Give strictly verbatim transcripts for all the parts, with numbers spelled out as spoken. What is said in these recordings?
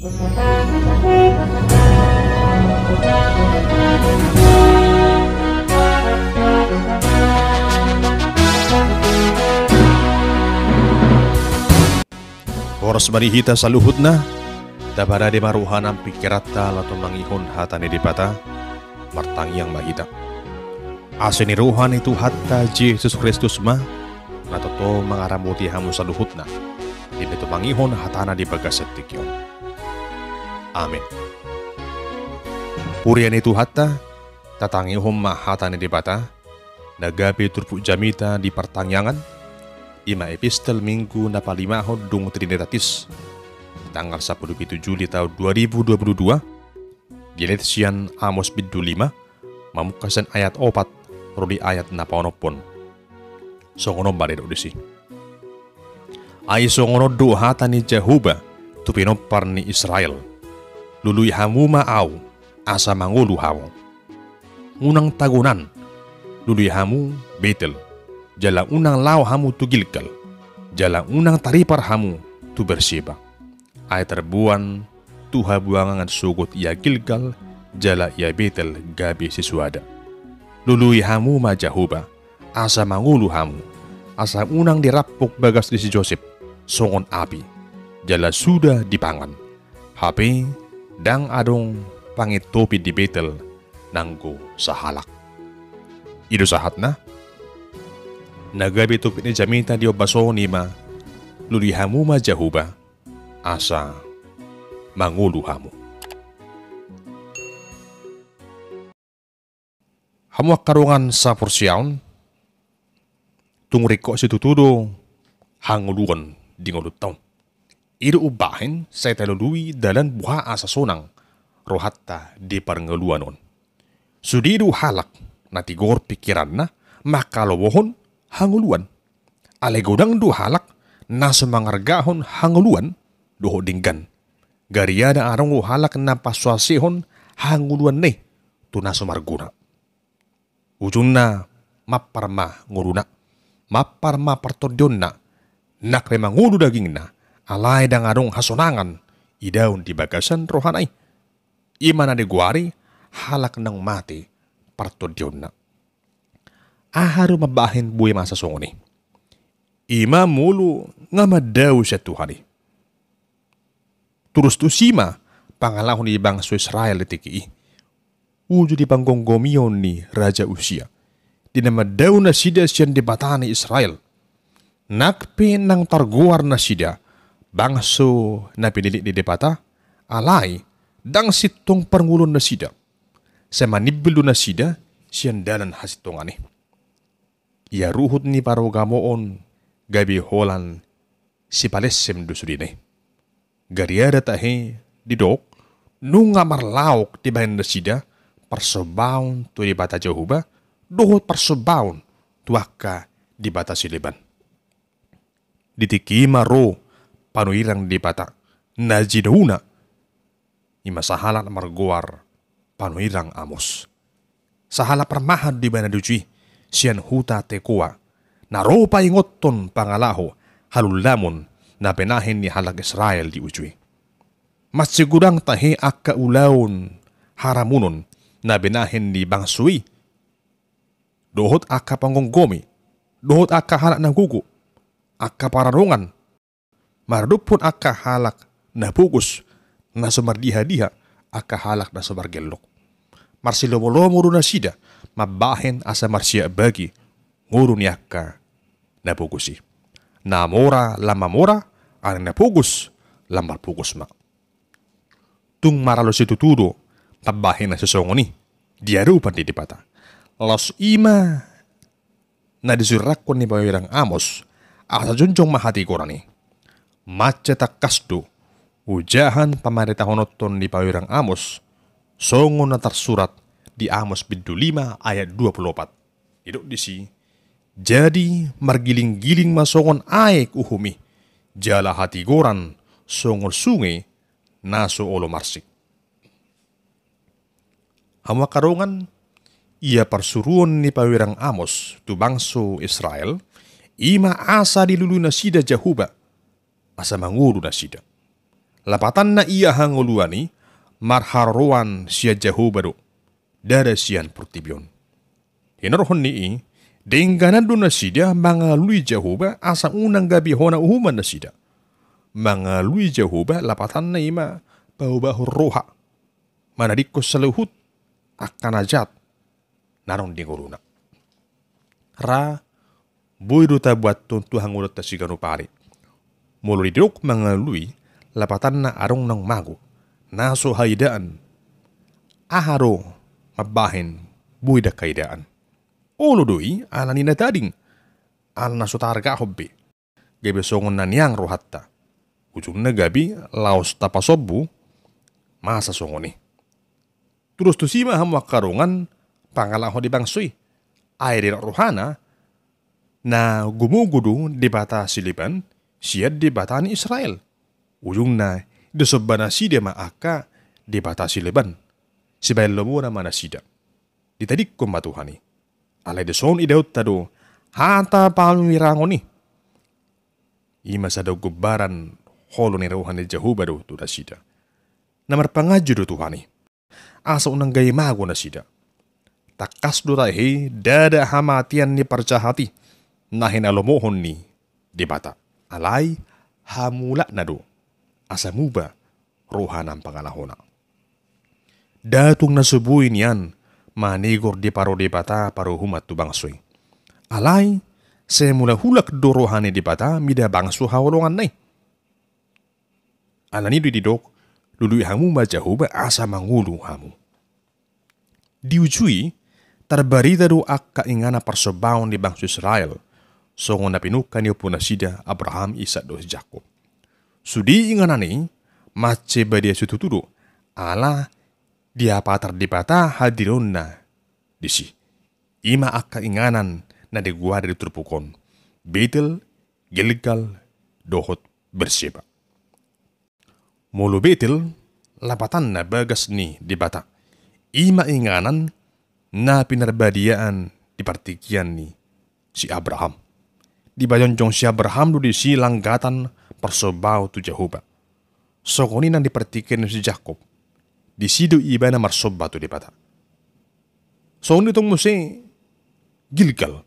Horas ma di hita saluhutna. Taparade ma roha nang pingkiranta laho tumangihon hata ni Debata. Martangiang ma hita. Asi ni roha ni Tuhanta Jesus Kristus ma na toto mangaramoti hamu saluhutna, di na tumangihon hatana di bagasan tingki on. Amen. Huria ni Tuhanta, tatangihon ma hata ni Debata na gabe turpuk jamita di partangiangan. I ma epistel Minggu na palimahon dung Trinitatis, tanggal sampulu pitu Juli taon dua ribu dua pulu dua. Dilet sian Amos bindu lima, mamungka sian ayat opat ro di ayat na paonomhon. Songon on ma didok disi. Ai songon on do hata ni Jahowa tu pinompar ni Israel: Lului hamu ma ahu, asa mangolu hamu. Unang tagonan, lului hamu Betel, jala unang laho hamu tu Gilgal, jala unang taripar hamu tu Berseba. Ai tarboan tu habuangan sogot ia Gilgal jala ia Betel gabe sisuada. Lului hamu ma Jahowa, asa mangolu hamu, asa unang dirampok bagas ni si Josep songon api, jala suda dipangan. Hape ndang adong pangintopi di Betel nanggo sahalak. I do sahatna. Na gabe topik ni jamita di ombas on i ma: Lului hamu ma Jahowa, asa mangolu hamu. Hamu angka dongan saporseaon, tung ringkot situtu do hangoluan di ngolunta on. I do umbahen sai talului dalan boha asa sonang rohanta di parngoluan on. Sude do halak na tigor pingkiranna mangkalomohon hangoluan. Alai godang do halak na so mangargahon hangoluan dohot denggan. Gariada adong do halak na pasuasehon hangoluanna i tu na so marguna. Ujungna mampar ma ngoluna, mampar ma partondionna, nang pe mangolu dagingna, alai ndang adong hasonangan idaon di bagasan rohana i. I ma na digoari halak naung mate partondionna. Aha do mambahen boi masa songon i? I ma molo nga mandao sian Tuhan i. Torus tusi ma pangalaho ni bangso Israel di tingki i. Uju di panggomgomion ni Raja Usia, di na mandao nasida sian Debata ni Israel. Nang pe naung targoar nasida bangso na pinillit ni Debata, alai ndang sintong parngoluon nasida. Sai manimbil do nasida sian dalan hasintongan i. Ia ruhut ni parogamoon gabe holan sipalessem do sudena i. Gariada tahe didok, nunga marlaok dibahen nasida parsombaon tu Debata Jahowa dohot parsombaon tu angka debata sileban. Di tingki i ma ro panurirang Debata na jinouna. I ma sahalak na margoar panurirang Amos. Sahalak parmahan do ibana di uju i sian huta Tekoa, na ro paingothon pangalaho halullamon na binahen ni halak Israel di uju i. Mansai godang tahe angka ulaon haramunon na binahen ni bangso i, dohot angka panggomgomi, dohot angka halak na gogo, angka pararongan, maradophon angka halak na pogos, na so mardihadiha, angka halak na so margellok. Marsilomolomo do nasida mambahen asa marsiak bagi ngolu ni angka na pogos i. Na mora lam mamora, alai na pogos lam marpogos ma. Tung maralo situtu do pambahenan sisongon i di adopan ni Debata. Laos i ma na disurirakkon ni panurirang Amos, asa jongjong ma hatigoran i. Mansai tangkas do ojahan pamarentahononhon ni panurirang Amos, songon na tarsurat di Amos bindu lima ayat dua pulu opat. Didok disi, jadi margilinggiling ma songon aek uhum i, jala hatigoran songon sunge na so olo marsik. Hamu angka dongan, ia parsuruon ni panurirang Amos tu bangso Israel, i ma asa dilului nasida Jahowa, asa mangolu nasida. Lapatanna ia hangoluan i marharoroan sian Jahowa do, ndada sian portibi on. Hinorhon ni i, dengganan do nasida mangalului Jahowa asa unang gabe hona uhuman nasida. Mangalului Jahowa lapatanna i ma paubahon roha, manadingkon saluhut angka na jat na adong di ngoluna. Ra, boi do tabuathon tu hangoluanta siganup ari. Molo didok mangalului, lapatanna adong naung mago, na so haidaan. Aha do mambahen boi ndang haidaan? Olo do i ala ni na tading, ala na so taargahon be. Gabe songon na niang rohanta. Ujungna gabe laos tapasombu masa songon i. Tudos tusi ma hamu angka dongan pangalaho di bangso i. Ai didok rohana, na gomogo do debata sileban sian Debata ni Israel. Ujungna disomba nasida ma angka debata sileban. Sibahen lomona ma nasida. Ditadingkon ma Tuhan i. Alai dison idaonta do hata panurirang on i. I ma sada gombaran holong ni roha ni Jahowa do tu nasida. Na marpanganju do Tuhan i asa unang gabe mago nasida. Tangkas do tahe ndada hamatean ni parjahat i na hinalomohon ni Debata. Alai hamulakna do asa muba roha na pangalahona. Ndada tung na so boi nian manigor di paro Debata paruhuman tu bangso i. Alai sai mulak-ulak do roha ni Debata mida bangso haholonganna i. Ala ni i do didok, lului hamu ma Jahowa asa mangolu hamu. Di uju i tarbarita do angka inganan parsombaon ni bangso Israel, songon na pinungka ni ompu nasida Abraham, Isak dohot Jakob. Sude inganan i mansai badia situtu do, ala dipatar Debata hadirionna disi. I ma angka inganan na digoari di turpuk on, Betel, Gilgal, dohot Berseba. Molo Betel, lapatanna bagas ni Debata. I ma inganan na pinarbadiaan di partingkian ni si Abraham. Dipajongjong si Abraham do disi langgatan parsombaon tu Jahowa. Songon i nang di partingkian ni si Jakob. Disi do ibana marsomba tu Debata. Songon i tong muse Gilgal.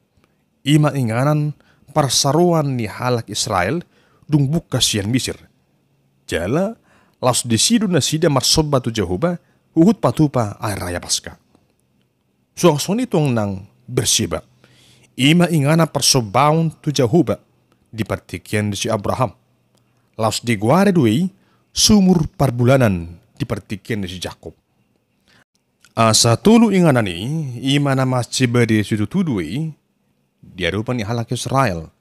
I ma inganan parsaroan ni halak Israel dung bungka sian Misir. Jala laos disi do nasida marsomba tu Jahowa huhut patupa ari raya Paska. Suang songon i tong nang Berseba. I ma inganan parsombaon tu Jahowa di partingkian ni si Abraham. Laos digoari do i sumur parbulanan di partingkian ni si Jakob. Asa tolu inganan i, i ma na mansai badia situtu do i di adopan ni halak Israel.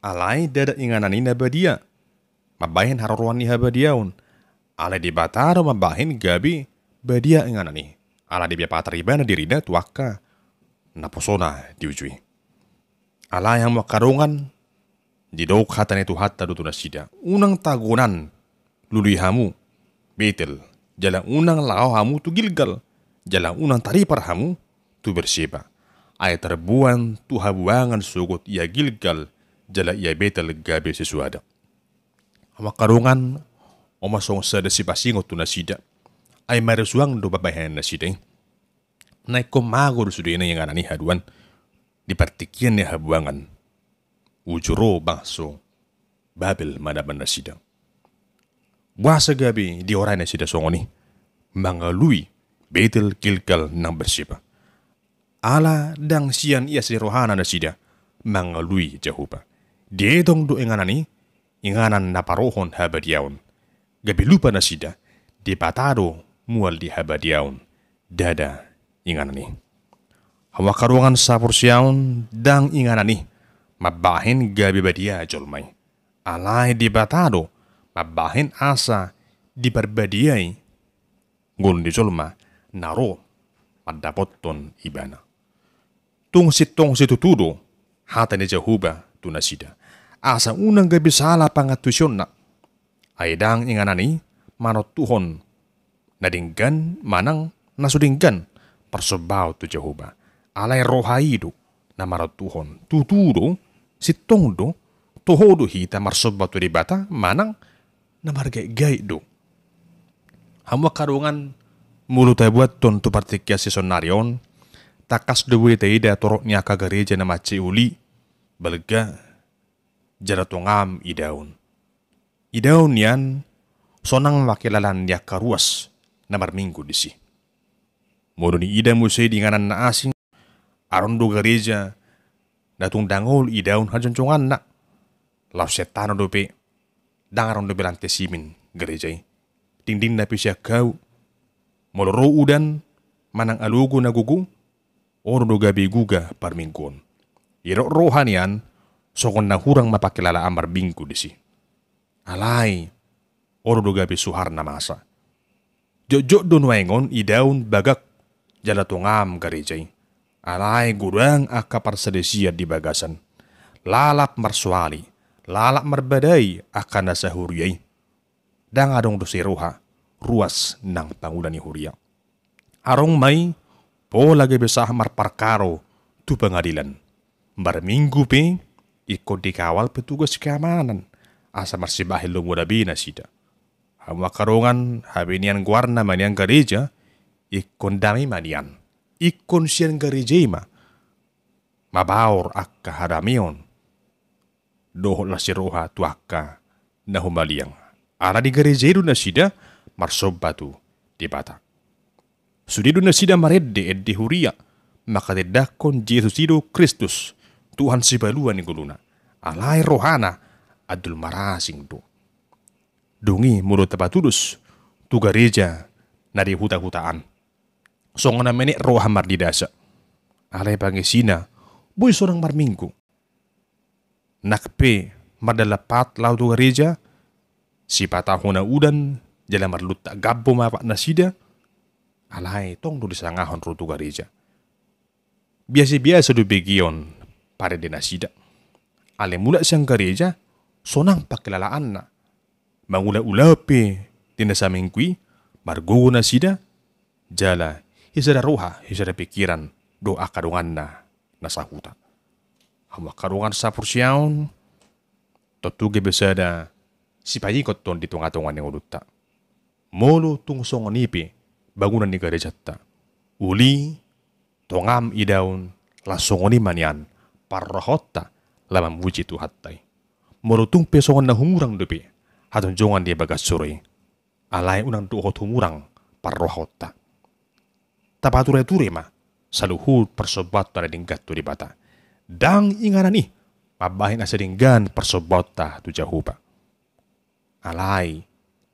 Alai ndada inganan i na badia mambahen haroroan ni habadiaon. Alai Debata do mambahen gabe badia inganan i. Ala dipatar ibana dirina tu angka naposona di uju i. Alai hamu angka dongan, didok hata ni Tuhanta do tu nasida, unang tagonan lului hamu Betel, jala unang laho hamu tu Gilgal, jala unang taripar hamu tu Berseba. Ai tarboan tu habuangan sogot ia Gilgal jala ia Betel gabe sisuada. Hamu angka dongan, on ma songon sada sipasingot tu nasida. Ai marisuang do pambahenan nasida i. Na ingkon mago do sudena inganan i haduan di partingkian ni habuangan. Uju ro bangso Babel manaban nasida. Boasa gabe diorai nasida songon i mangalului Betel, Gilgal nang Berseba? Ala ndang sian ias ni rohana nasida mangalului Jahowa. Dietong do inganan i inganan na parohon habadiaon. Gabe lupa nasida, Debata do mual di habadiaon, ndada inganan i. Hamu angka dongan saporseaon, ndang inganan i mambahen gabe badia jolma i. Alai Debata do mambahen asa diparbadiai ngolu ni jolma na ro mandapothon ibana. Tung sintong situtu do hata ni Jahowa tu nasida, asa unang gabe sala pangantusionna. Ai ndang inganan i manontuhon na denggan manang na so denggan parsombaon tu Jahowa. Alai roha i do na manontuhon, tutu do, sintong do, toho do hita marsomba tu Debata manang na margaitgait do Hamu angka dongan, molo tabuathon tu partingkian sisonari on, tangkas do boi taida torop ni angka gareja na mansai uli, balga, jala tonga idaon. Idaon nian sonang ma helalaan ni angka ruas na marminggu disi. Molo niida muse di inganan na asing, adong do gareja na tung dangol idaon hajongjonganna. Laos sian tano dope, ndang adong dope lante simin gareja i. Dingdingna pe sian hau. Molo ro udan manang alogo na gogo, olo do gabe guga parmingguon. Didok roha nian, songon na hurang ma pangkilalaan marminggu disi. Alai, olo do gabe suhar na masa. Jotjot do nuaeng on idaon bagak jala tonga gareja i. Alai godang angka parsalisian di bagasan. Lalap marsoali, lalap marbadai angka na sahuria i. Ndang adong do sai roha ruas nang pangula ni huria. Adong ma i pola gabe sahat marparkaro tu pangadilan. Marminggu pe ingkon dikawal petugas keamanan asa marsibahen lomo na be nasida. Hamu angka dongan, hape nian goarna ma nian gareja, ingkon dame ma nian. Ingkon sian gareja i ma mabaor angka hadameon dohot las ni roha tu angka na humaliang. Ala di gareja i do nasida marsomba tu Debata. Sude do nasida marende, ende huria, manghatindanghon Jesus i do Kristus, Tuhan sipalua ni ngoluna. Alai rohana andul marasing do. Dung i molo tapatudos tu gareja na di huta-hutaan, songon na menek roha mardidasa. Alai pangisina boi sonang marminggu. Nang pe mardalan pat laho tu gareja, sipata hona udan jala marluntak gambo ma apak nasida. Alai tong do disangahon ro tu gareja. Biasa-biasa do begeon parende nasida. Alai mulak sian gareja, sonang pangkilalaanna. Mangula-ula pe di na saminggu i, margogo nasida, jala sisada roha, sisada pikiran do angka donganna na sahuta. Hamu angka dongan saporseaon, tontu gabe sada sipaingothon di tonga-tonga ni ngolunta. Molo tung songon i pe bangunan ni garejanta, uli, tonga idaon, laos songon i ma nian parrohaonta laho mamuji Tuhanta i. Molo tung pe songon na humurang dope hajongjongan di bagas joro i, alai unang dohot humurang parrohaonta. Tapature-ture ma saluhut parsombaonta na denggan tu Debata. Ndang inganan i mambahen asa denggan parsombaonta tu Jahowa. Alai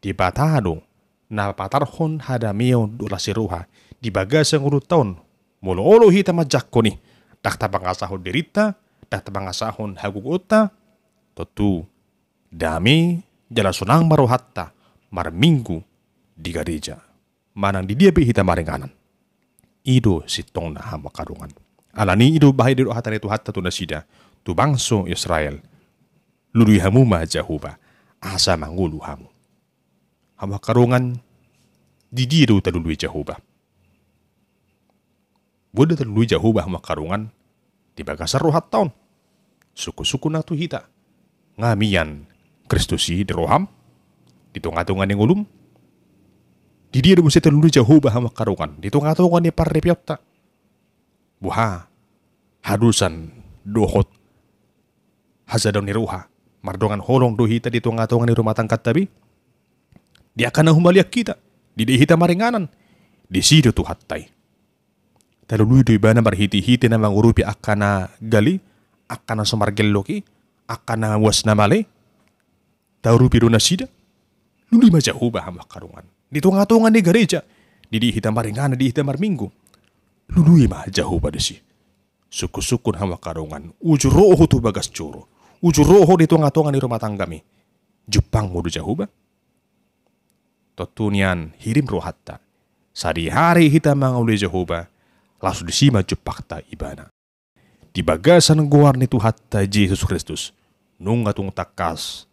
Debata do na patarhon hadameon dohot las ni roha di bagasan ngolunta on. Molo olo hita manjangkon i, ndang tapangasahon dirinta, ndang tapangasahon hagogoonta, tontu dame jala sonang ma rohanta marminggu di gareja manang di dia pe hita maringanan. I do sintongna, hamu angka dongan. Alani i do bahen didok hata ni Tuhanta tu nasida, tu bangso Israel: Lului hamu ma Jahowa asa mangolu hamu. Hamu angka dongan, di dia do talului Jahowa? Boi do talului Jahowa, hamu angka dongan, di bagasan rohanta on. Sungkun-sungkun nang tu hita. Nga mian Kristus i di roham, di tonga-tonga ni ngolum? Di dia do muse talului Jahowa, hamu angka dongan? Di tonga-tonga ni parripeonta? Boha hadosan dohot hajadon ni roha mardongan holong do hita di tonga-tonga ni rumah tangganta be? Di angka na humaliang hita, di dia hita maringanan, disi do Tuhanta i. Talului do Ibana marhite-hite na mangurupi angka na gale, angka na so margellok i, angka na uas na male. Taurupi do nasida. Lului ma Jahowa, hamu angka dongan, di tonga-tonga ni gareja, di dia hita maringanan, di dia hita marminggu. Lului ma Jahowa disi. Sungkun-sungkun, hamu angka dongan, uju ro ho tu bagas joro, uju ro ho di tonga-tonga ni rumah tanggami, jumpangmu do Jahowa? Tontu nian hirim rohanta, sadihari hita mangalului Jahowa, laos disi ma jumpangta Ibana. Di bagasan goar ni Tuhanta Jesus Kristus, nunga tung tangkas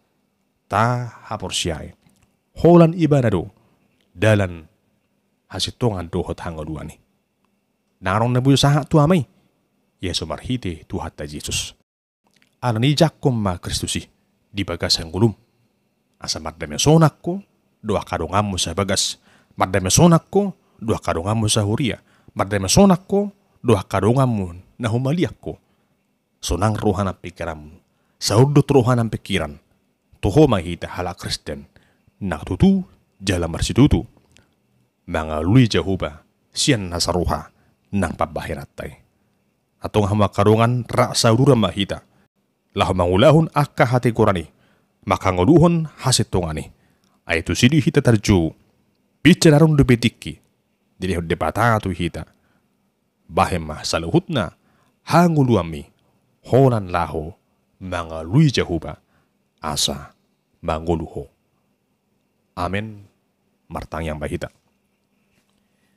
tahaporseai. Holan Ibana do dalan hasintongan dohot hangoluan i. Ndang adong na boi sahat tu Ama i, ia so marhite Tuhanta Jesus. Alani i jangkon ma Kristus i di bagasan ngolum, asa mardame sonang ho dohot angka donganmu sabagas, Mardame sonang ho dohot angka donganmu sahuria. Mardame sonang ho dohot angka donganmu na humaliang ho. Sonang roha nang pingkiranmu. Saundut roha nang pingkiran. Tu ho ma hita halak Kristen na tutu jala marsitutu mangalului Jahowa sian nasa roha nang pambahenanta i. Antong hamu angka dongan, rap saudura ma hita laho mangulahon angka hatigoran i, manghangoluhon hasintongan i. Ai tusi do hita tarjou, pinsir adong dope tingki dilehon Debata tu hita. Bahen ma saluhutna hangoluanmi holan laho mangalului Jahowa asa mangolu ho. Amen. Martangiang ma hita.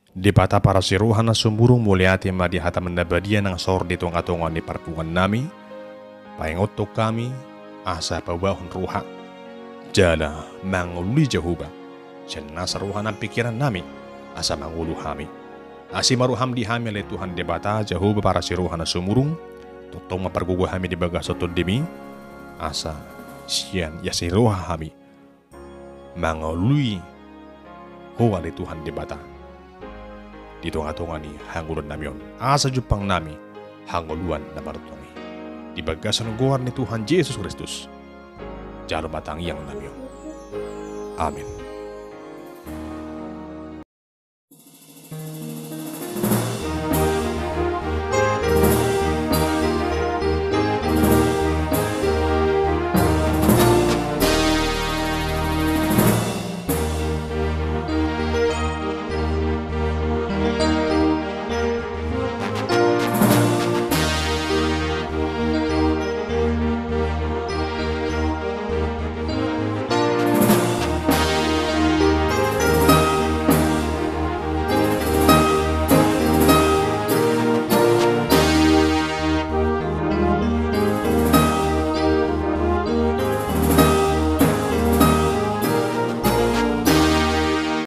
Debata parasi roha na sumurung, mauliate ma di hataM na badia nang saor di tongatonga ni parpunguan nami. Paingothon hami asa paboahon roha jala mangalului Jahowa sian nasa roha nang pingkiran nami asa mangolu hami. Asi ma rohaM di hami ale Tuhan Debata Jahowa parasi roha na sumurung. Tongtong ma pargogo hami di bagasan TondiMi asa sian asi ni roha hami mangalului Ho ale Tuhan Debata di tongatonga ni hangoluan nami on, asa jumpang nami hangoluan na maruntung i. Di bagasan goar ni Tuhan Jesus Kristus jalo ma tangiang nami on. Amen.